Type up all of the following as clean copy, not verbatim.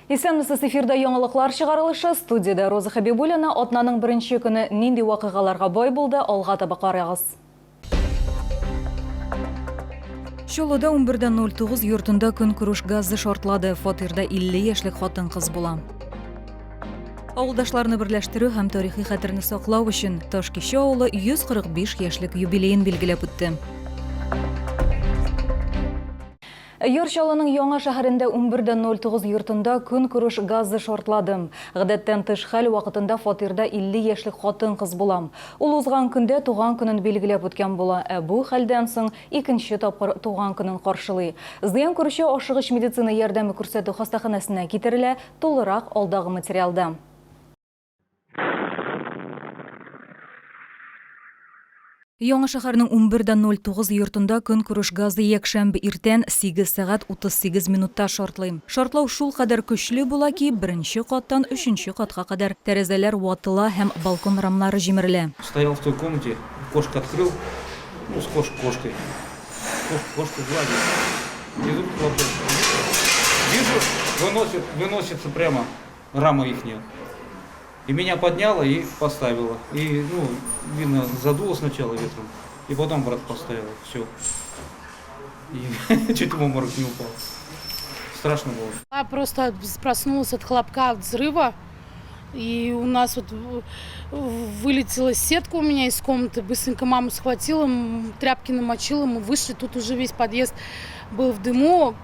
Исәнмесез, эфирда яңалыклар чыгарылышы, студиядә Роза Хәбибуллина. Атнаның беренче көне нинди вакыйгаларга бай булды, алга таба карагыз. Чаллыда 11:09 йортында көнкүреш газы шартлады. Фатирда 50 яшьлек хатын-кыз була. Авылдашларны берләштерү һәм тарихи хәтерне саклау өчен Ташкичү авылы 145 яшьлек юбилеен билгеләп үтте. Яр Чаллының Яңа шәһәрендә 11:09 йортында көнкүреш газы шартлады. Гадәттән тыш хәл вакытында фатирда 50 яшьлек хатын-кыз була. Ул узган көндә туган көнен билгеләп үткән була, ә бу хәлдән соң икенче тапкыр туган көнен каршылый. Зыян күрүче ашыгыч медицина ярдәме күрсәтү хастаханәсенә китерелә, тулырак алдагы материалда. Яңа шәһәрнең 11:09 йортында көнкүреш газы якшәмбе иртән 8 сәгать 38 минутта шартлый. Шартлау шулкадәр көчле була ки, беренче каттан өченче катка кадәр тәрәзәләр ватыла һәм балкон рамнары җимерелә. Стоял в той комнате, кошка открыл, ну, с кош кошкой, кош кошку гладил, и тут хлопок. Вижу, выносит, выносится прямо рама ихняя. И меня подняло и поставило. И, ну, видно, задуло сначала ветром, и потом брат поставил. Все. И чуть в обморок не упал. Страшно было. Я просто проснулась от хлопка, от взрыва. И у нас вот вылетела сетка у меня из комнаты. Быстренько маму схватила, тряпки намочила, мы вышли. Тут уже весь подъезд был в дыму.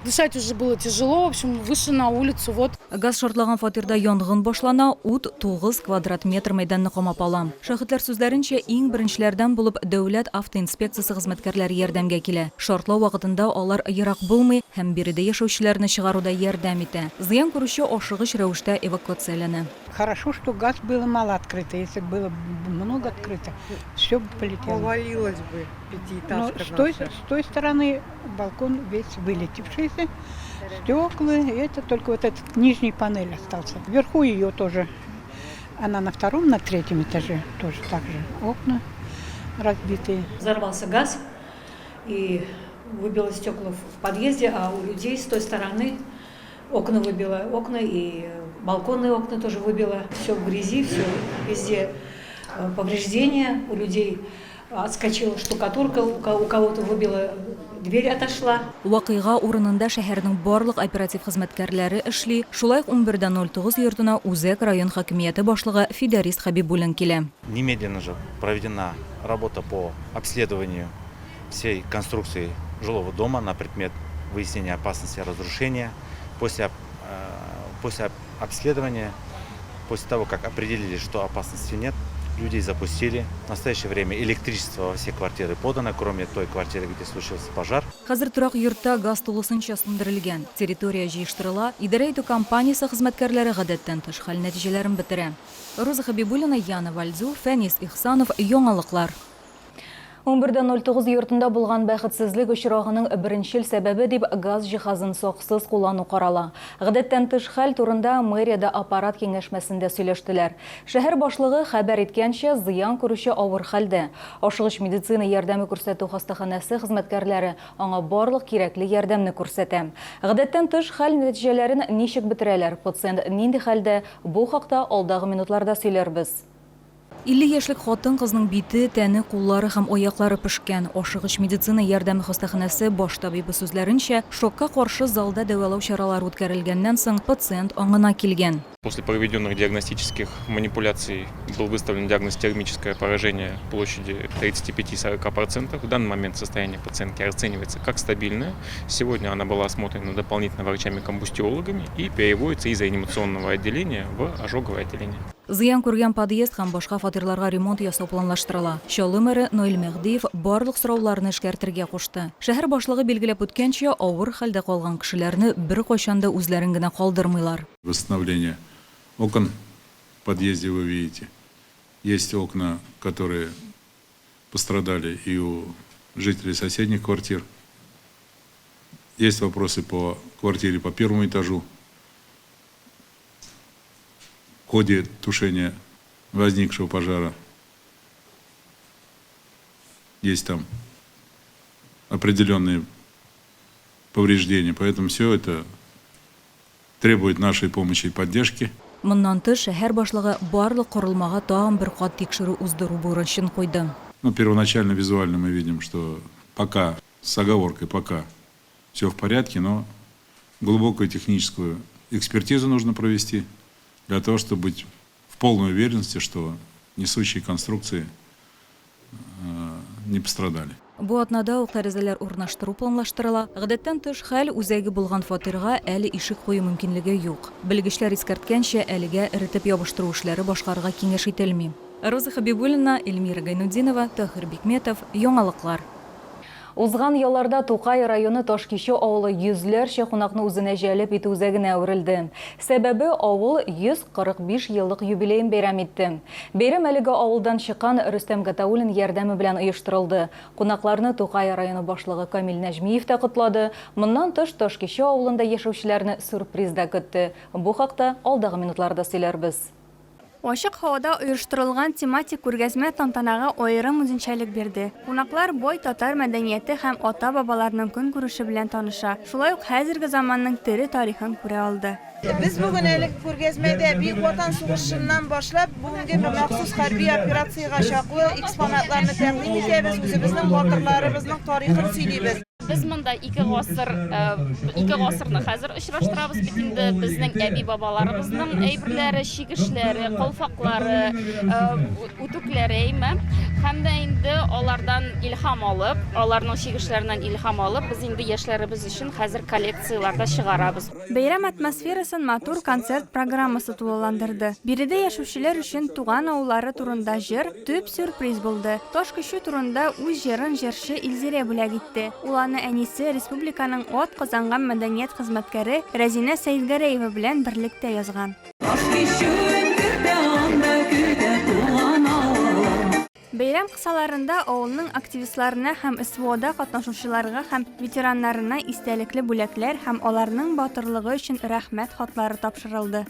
Дышать уже было тяжело, в общем, вышли на улицу, вот. Газ шартлаган фатирда янгын башлана, ут 9 квадрат метр мәйданны камап ала. Шаһитлар сүзләренчә, иң беренчеләрдән булып Дәүләт автоинспекциясе хезмәткәрләре ярдәмгә килә. Шартлау вакытында алар ерак булмый һәм биредә яшәүчеләрне чыгаруда ярдәм итә. Зыян күрүче ашыгыч рәвештә эвакуацияләнә. Хорошо, что газ было мало открыто, если бы было много открыто, все бы полетело. Повалилось бы Но пятиэтажка с той, наша. с той стороны балкон весь вылетевшийся, стекла, это только вот этот нижний панель остался. Вверху ее тоже, она на втором, на третьем этаже тоже так же, окна разбитые. Взорвался газ и выбило стекла в подъезде, а у людей с той стороны окна выбило, окна и балконные окна тоже выбило. Все в грязи, все везде повреждения у людей. Отскочила штукатурка, у кого-то выбила, дверь отошла. Вакыйга урынында шәһәрнең барлык оператив хезмәткәрләре эшли, шулай ук 11:09 йортына Үзәк район хакимияте башлыгы Фидәрис Хәбибуллин килә. Немедленно же проведена работа по обследованию всей конструкции жилого дома на предмет выяснения опасности разрушения. После обследования, после того, как определили, что опасности нет, людей запустили. В настоящее время электричество во все квартиры подано, кроме той квартиры, где случился пожар. Хәзер торак йортта газ тулысынча сүндерелгән. Территория җыештырыла, идарә итү компаниясе хезмәткәрләре гадәттән тыш хәл нәтиҗәләрен бетерә. Роза Хәбибуллина, Яна Вальдю, Фәнис Ихсанов, Яңалыклар. 11:09 йортында булган бәхетсезлек очрагының беренчел сәбәбе дип газ җиһазын саксыз куллану карала. Гадәттән тыш хәл турында мэриядә аппарат киңәшмәсендә сөйләштеләр. Шәһәр башлыгы хәбәр иткәнчә, зыян күрүче авыр хәлдә. Ашыгыч медицина ярдәме күрсәтү хастаханәсе хезмәткәрләре аңа барлык кирәкле ярдәмне күрсәтә. Гадәттән тыш хәл нәтиҗәләрен ничек бетерәләр, пациент нинди хәлдә, бу хакта алдагы минутларда сөйләрбез. 50 яшьлек хатын-кызның бите, тәне, куллары һәм аяклары пешкән. Ашыгыч медицина ярдәме хастаханәсе баш табибы сүзләренчә, шокка каршы залда дәвалау чаралары үткәрелгәннән соң, пациент аңына килгән. После проведенных диагностических манипуляций был выставлен диагноз термическое поражение площади 35-40%. В данный момент состояние пациентки оценивается как стабильное. Сегодня она была осмотрена дополнительно врачами-комбустиологами и переводится из реанимационного отделения в ожоговое отделение. Зыян күргән подъезд һәм башка фатирларга ремонт ясау планлаштырыла. Чаллы мэры Наил Мәһдиев барлык сорауларны эшкәртергә кушты. Шәһәр башлыгы билгеләп үткәнчә, авыр хәлдә калган кешеләрне беркайчан да үзләрен генә калдырмыйлар. Восстановление окон в подъезде вы видите. Есть окна, которые пострадали и у жителей соседних квартир. Есть вопросы по квартире по первому этажу. В ходе тушения возникшего пожара есть там определенные повреждения. Поэтому все это требует нашей помощи и поддержки. Моннан тыш, шәһәр башлыгы барлык корылмага тагын бер кат тикшерү уздыру бурычын куйды. Ну, первоначально визуально мы видим, что пока, с оговоркой пока, все в порядке, но глубокую техническую экспертизу нужно провести для того, чтобы быть в полной уверенности, что несущие конструкции не пострадали. Бу атнада ук тәрәзәләр урнаштыру планлаштырыла. Гадәттән тыш хәл үзәге булган фатирга әле ишек кую мөмкинлеге юк. Белгечләр искәрткәнчә, әлегә эретеп ябыштыру эшләре башкарырга киңәш ителми. Роза Хәбибуллина, Эльмира Гайнутдинова, Таһир Бикметов, Яңалыклар. Узган ялларда Тукай районы Ташкичү авылы йөзләрчә кунакны үзенә җәлеп итү үзәгенә әверелде. Сәбәбе, авыл 145 еллык юбилеен бәйрәм итте. Бәйрәм әлеге авылдан чыккан Рөстәм Гатауллин ярдәме белән оештырылды. Кунакларны Тукай районы башлыгы Камил Нәҗмиев тә котлады. Моннан тыш, Ташкичү авылында яшәүчеләрне сюрприз да көтте. Бу хакта алдагы минутларда сөйләрбез. Ачык һавада оештырылган тематик күргәзмә тантанага аерым үзенчәлек бирде. Кунаклар бай татар мәдәнияте һәм ата-бабаларның көнкүреше белән таныша, шулай ук хәзерге заманның тере тарихын күрә алды. Без бүген әлеге күргәзмәдә Бөек Ватан сугышыннан башлап бүгенге махсус хәрби операциягә чаклы экспонатларны тәкъдим итәбез, үзебезнең батырларыбызның тарихын сөйлибез. Без монда ике гасыр, ике гасырны хәзер очраштырабыз бит инде. Безнең әби-бабаларыбызның әйберләре, чигешләре, калфаклары, үтүкләре, әйме. Һәм дә инде алардан илһам алып, аларның чигешләреннән илһам алып, без инде яшьләребез өчен хәзер коллекцияләр дә чыгарабыз. Бәйрәм атмосферасын матур концерт программасы тулыландырды. Биредә яшәүчеләр өчен туган авыллары турында җыр, Төп сюрприз булды. Таш көче турында үз җырын җырчы Илзирә бүләк итте. Ул аны әнисе, республиканың атказанган мәдәният хезмәткәре Рәзинә Сәетгәрәева белән берлектә язган. Таш кичүен кертә анда, көтә туган авылым. Бәйрәм кысаларында авылның активистларына һәм СВОда катнашучыларга һәм ветераннарына истәлекле бүләкләр һәм аларның батырлыгы өчен рәхмәт хатлары тапшырылды.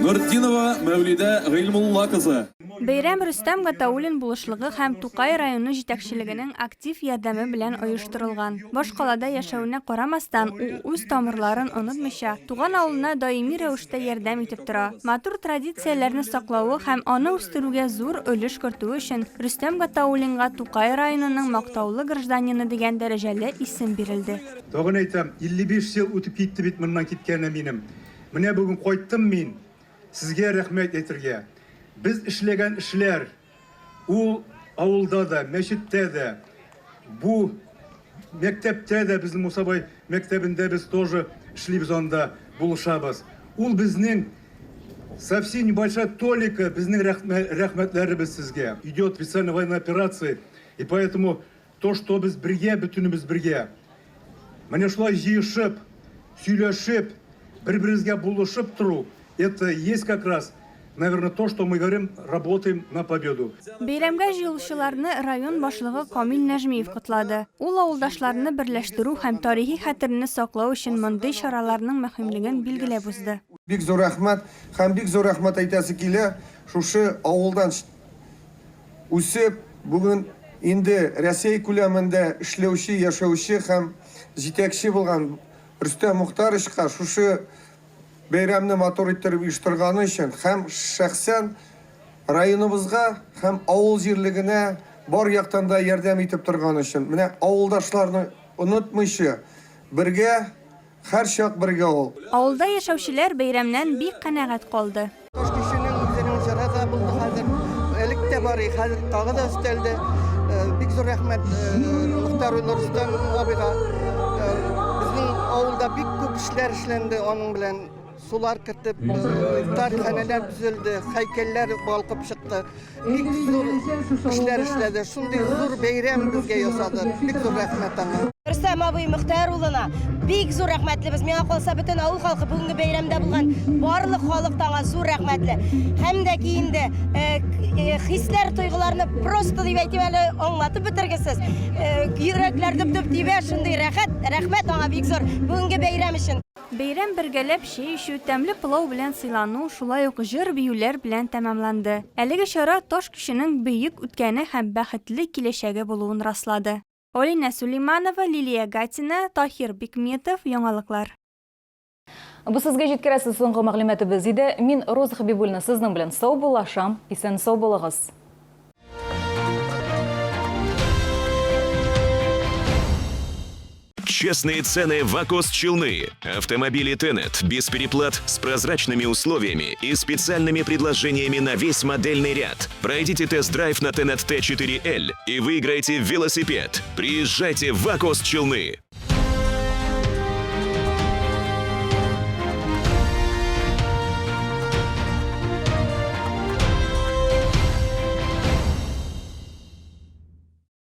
Нуртдинова Мәүлидә Гыйльмулла кызы. Бәйрәм Рөстәм Гатауллин булышлыгы һәм Тукай районы җитәкчелегенең актив ярдәме белән оештырылган. Башкалада яшәвенә карамастан, ул үз тамырларын онытмыйча, туган авылына даими рәвештә ярдәм итеп тора. Матур традицияләрне саклавы һәм аны үстерүгә зур өлеш кертүе өчен Рөстәм Гатауллинга Тукай районының мактаулы гражданины дигән дәрәҗәле исем бирелде. Тагын әйтәм, 55 ел үтеп китте бит моннан киткәненә минем. Менә бүген кайттым мин сезгә рәхмәт әйтергә. Без эшләгән эшләр, ул авылда да, мәчеттә дә, бу мәктәптә дә, безнең Мусабай мәктәбендә без тоже эшлибез анда, булышабыз. Ул безнең совсем небольшая толика безнең рәхмәтләребез сезгә. Идет специальная военная операция, и поэтому То, что без бергә, бөтенебез бергә. Менә шулай җыешып, сөйләшеп, бер-беребезгә булышып тору, это есть как раз, наверное, то, что мы говорим, работаем на победу. Бәйрәмгә җыелучыларны район башлыгы Камил Нәҗмиев котлады. Ул авылдашларны берләштерү һәм тарихи хәтерне саклау өчен мондый чараларның мөһимлеген билгеләп узды. Бик зур рәхмәт һәм бик зур рәхмәт әйтәсе килә шушы авылдан Үсеп, бүген инде Рәсәй күләмендә эшләүче, яшәүче һәм җитәкче булган Рөстәм Мохтаровичка шушы бәйрәмне матур иттереп оештырганы өчен һәм шәхсән районыбызга һәм авыл җирлегенә бар яктан да ярдәм итеп торганы өчен, менә авылдашларны онытмыйча, бергә, һәрчак бергә ул. Авылда яшәүчеләр бәйрәмнән бик канәгать калды. Таш кешенең үзенең җыры да булды хәзер. Элек тә бар иде, хәзер тагы да өстәлде. Бик зур рәхмәт Мөхтәр Рөстәм абыйга. Безнең авылда бик күп эшләр эшләнде аның белән. Сулар кертеп, ифтарханәләр төзелде, һәйкәлләр балкып чыкты. Бик зур эшләр эшләде. Шундый зур бәйрәм безгә ясады. Бик зур рәхмәт аңа. Рөстәм абый Мөхтәр улына бик зур рәхмәтлебез. Миңа калса, бөтен авыл халкы бүгенге бәйрәмдә булган барлык халык та аңа зур рәхмәтле. Һәм дә ки инде э, э, хисләр, тойгыларны просто дип әйтим әле аңлатып бетергесез. Э, йөрәкләр дөп-дөп тибә, шундый рәхәт, рәхмәт аңа бик зур бүгенге бәйрәм өчен. Бәйрәм бергәләп чәй эчү, тәмле пылау белән сыйлану, шулай ук җыр-биюләр белән тәмамланды. Әлеге чара таш көченең бөек үткәне һәм бәхетле киләчәге булуын раслады. Алинә Сулейманова, Лилия Гатина, Таһир Бикметов, Яңалыклар. Бу сезгә җиткерәсе соңгы мәгълүматыбыз иде. Мин Роза Хәбибуллина сезнең белән саубуллашам. Исән-сау булыгыз. Честные цены в Акос Челны. Автомобили Тенет без переплат, с прозрачными условиями и специальными предложениями на весь модельный ряд. Пройдите тест-драйв на Тенет Т4Л и выиграйте велосипед. Приезжайте в Акос Челны.